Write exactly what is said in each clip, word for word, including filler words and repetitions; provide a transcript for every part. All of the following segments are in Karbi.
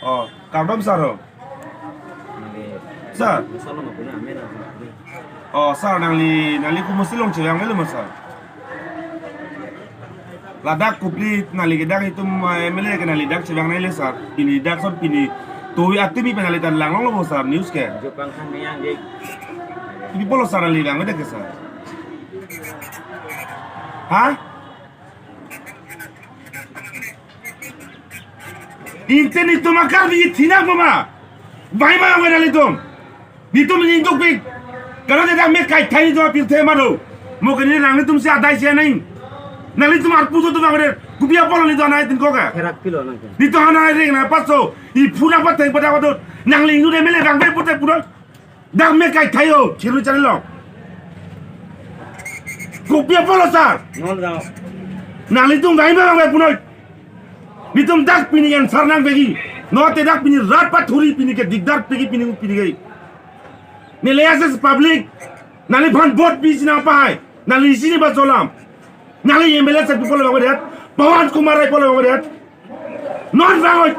Oh, kardom sir ho. Sir. Sir, nangli, nangli komatsi along chevang avelo ma sir? Ladak kopili nangli ke dak itum, eh, M L A ke nangli dak chevang nangji le sir. Pini dak son pini tovi atumi pen nangli ta langlonglo bo sir news ke. Pini pulo sir nangli vangvedet ke sir? Ha? Inte netum akarbi thinang ma? Vangve ma nanglitum? Netum ning dukpik. Kalau tidak me kai thai netum apirthe ma do. Mo ke ne nanglitum si adai si nang. Nanglitum arpu so tu vangvedet. Kopi apotlo netum anai tin ko ka? Herak pilo nang. Netum anai reng na paso. I phuna patheng pada pada. Nangli nu M L A vangve pute pura. Dak me kai thai ho, chiru chari lo. Kopi apotlo sir? Non dao. Nanglitum vangve vangve punoi. Netum dak pini answer nangvekji. Non te dak pini rat pathuri pini ke dikdar pekji pini pini ke. Neli ases public. Nangliphan vote pisi nangpahai. Nangli chini ba cholam. Nangli M L A sir pi pulo vangvedet. Pawan Kumar Rai pulo vangvedet. Non vangoi.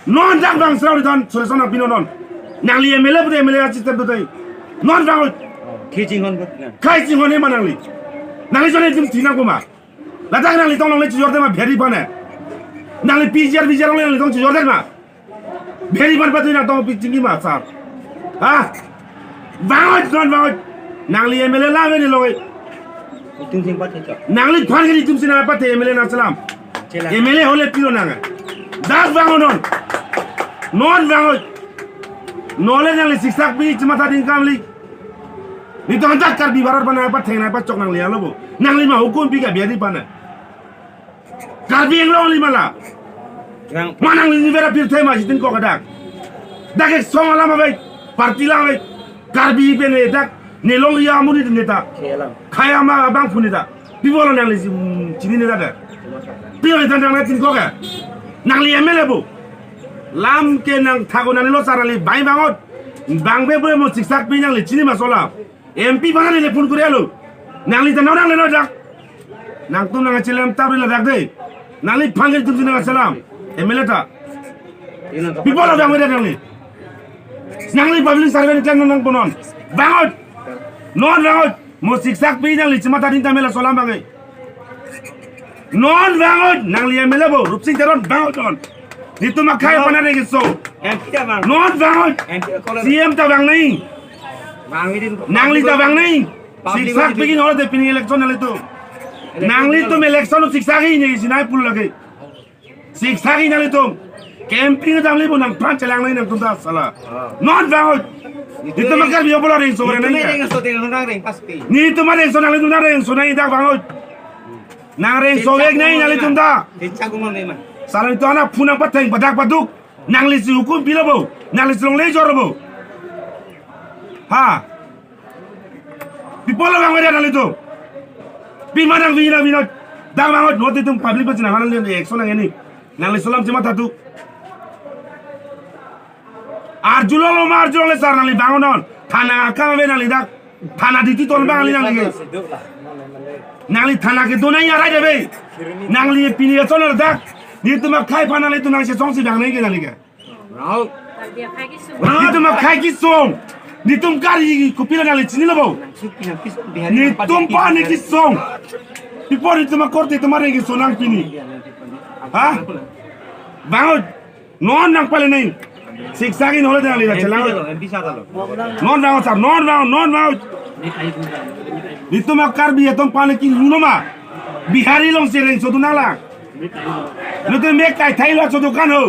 Non dak vang srau di than solution apin non. Nangli M L A pute M L A assistant pute. Non vangoi. Khai chinghon pute na. Khai chinghon ma nangli. Nangli jone jim thinang ko ma. Ladak nangli tong longle chijorde ma bihari aphan ne. Nangli P G R V G R longle nangli tong chijorde ma. Bihari aphan patu nang tong pi chingki ma sir. Ha? Vangoi, non vangoi. Nangli M L A la veni loi. Itum sing pat chok. Nangliphan ke netum si nangpathe M L A nangchelam. Chelam. M L A hole pilo nang. Dak vangoi non. Non vangoi. Non le nangli siksak pi chimatha ding kamli. Netum dak Karbi barat aphan nangpatheng nangpachok nangli alo bo. Nangli ma hukum pi ke bihari aphan ne. Karbi Anglong li ma la. Yang ma nangli ni vera pirthe ma sitin ko kadak. Dak ek song alam abai, party alam abai. Karbi pen ne dak, ne long ya muni ne ta. Kaya ma abang puni ta. Pi pulo nangli si, mm, chini ne ta da. Pi pulo than nang tin ko ka. Nangli M L A bo. Lam ke nangthak-o nanglilo sir nangli vangve vangoi. Vangve bo mo siksak pi nangli chini ma cholam. M P aphan neli phone kori alo. Nangli ta nang nangle no dak. Nangtum nangchelam ta ri ladak de. Nangliphan ke itum si nangchelam. M L A ta. Pi pulo vangvedet nangli. Nangli public servant klemnang nangpo non. Vangoi. Non vangoi. Mo siksak pi nangli chimatha ding ta M L A cholam vangoi. Non vangoi, nangli M L A bo, Rupsing Teron vangoi non. Netum akhai aphan areng keso. M P ta vang. Non vangoi. M P ta kolom. C M ta vang nai. Vang ni din. Nangli ta vang nai. Public siksak pi ke non te pini election nanglitum. Election nanglitum election siksak ke ne si nai pulo lagi. Siksak ke nanglitum. Campaign damli bo nangpran chelang nai nangtum ta sala. Ah. Non vangoi. Netum akar bi pulo rengso nai. Netum rengso te nang reng pas pi. Netum rengso nanglitum rengso nai dak vangoi. Nang rengso vek nai nanglitum ta. Kecha kumon ne ma. Sir netum ana phuna patheng padak paduk. Nangli si hukum pilo bo. Nangli si longle jor bo. Ha. Pi pulo vangvedet nanglitum. Pi ma nang vina vina. Dak vangoi non te itum public pachina hana le action nang ini. Nangli cholam chimatha tu. Arjulonglo ma arjulongle sir nangli vangoi non. Thana akam ave nangli dak. Thana duty ton bang nangli nangli ke. Nangli thana kedo nang arai debe. Nangli pini ya chonor dak. Netum akhai aphan nanglitum nangchesong si vang nai ke nangli ke. Rau. Netum akhai kesong. Netum kari kopilo nangli chinilo bo. Netum aphan ne kesong. Pi pulo netum akorte atum areng keso nang pini. Ha? Vangoi. Non nangpale nai. Siksak ke non le nangli chelang. M P sir lo. Non vangoi sir, non vangoi, non vangoi. Netum akar bi atum aphan ne kinghu no ma. Bihari along si rengso tu nang la. Netum me kai thai lo so dukan ho.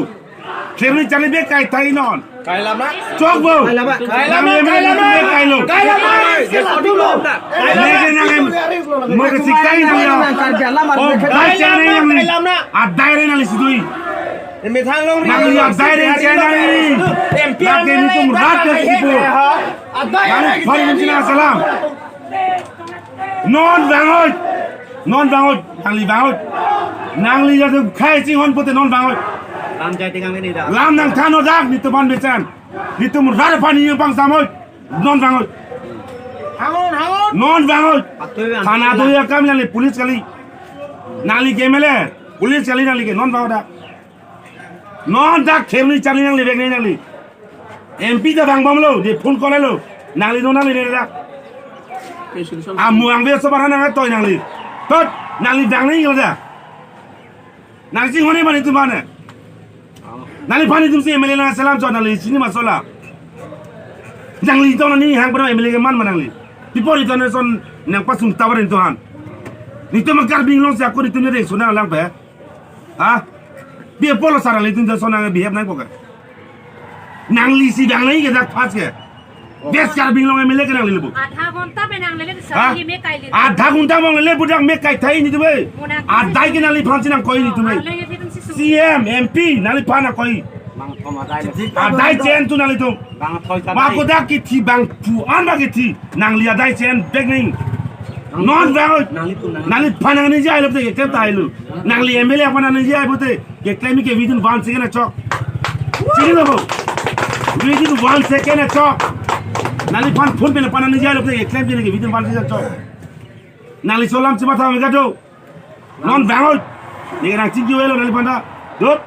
Cherni charli me kai thai non. Kai lam na? Chok bo. Kai lam na? Kai lam na? Nangli M L A kai lam na? Me kai lo. Kai lam na? Kai lam na? Kai lam na? Leke nang em. Mo ke siksak ke tu ya. Oh, kai lam na? Kai lam na? Adai re nangli si dui. Methang long ri. Nangli adai re chena ni. M P lagi netum rat ke sipu. Adai. Nangli phari netum si nangchelam. Non vangoi. Non vangoi. Nangli vangoi. Nangli ya tu khai chinghon pute non vangoi. Lam jai tingang ini dah. Lam nangthan non dak netum aphan besen. Netum rat aphan ni pangsamoi. Non vangoi. Hangon, hangon. Non vangoi. Patoi vang. Thana tu ya kam nangli police kali. Nangli ke M L A. Police kali nangli ke non vangoi dak. Non dak themni charli nangli vek nangli. M P ta vangbomlo, de phone call lo. Nangli non nangli ne dak. Amu angve so barha nang atoi nangli. Tot, nangli vang nanglo da. Nangsi hone mane tu mane. Nangliphan itum si M L A nangselam chot nangli chini ma sola. Nangli to nani hang pura M L A keman ma nangli. People itum ne son nangpasung tawar itum han. Nitum ma Karbi Anglong si ako nitum ne reng sona lang pe. Ha? Pi apolo sar nangli itum son nang behave nangpo ke. Nangli si vang nangji ke dak pas ke. West Karbi Anglong M L A ke nangli le bu. Adha ghonta pe nangle le. Ha? Sari me kaile. Adha ghonta nangle le bu dak me kai thai nitum e. Mona adai ke nangliphan si nangkoi nitum e. Arlo ye itum si su. C M, M P, nangliphan nangkoi. Bang thom adai le. Adai chen tu nanglitum. Bang thoi sa. Ba ko dak kithi bangphu an ba kithi. Nangli adai chen bek ning. Non vang. Nanglitum nang. Nangliphan nangniji ai lo te ke tai lo. Nangli M L A aphan nangniji ai bo te. Keklem ke within one second achok. Chini lo bo. Within one second achok. Nangliphan phone pe na pa nangniji lo te keklem ke within one second achok. Nangli solam chima tha mega do. Non vang oi. Ni nang chingki welo nangliphan ta. Dot.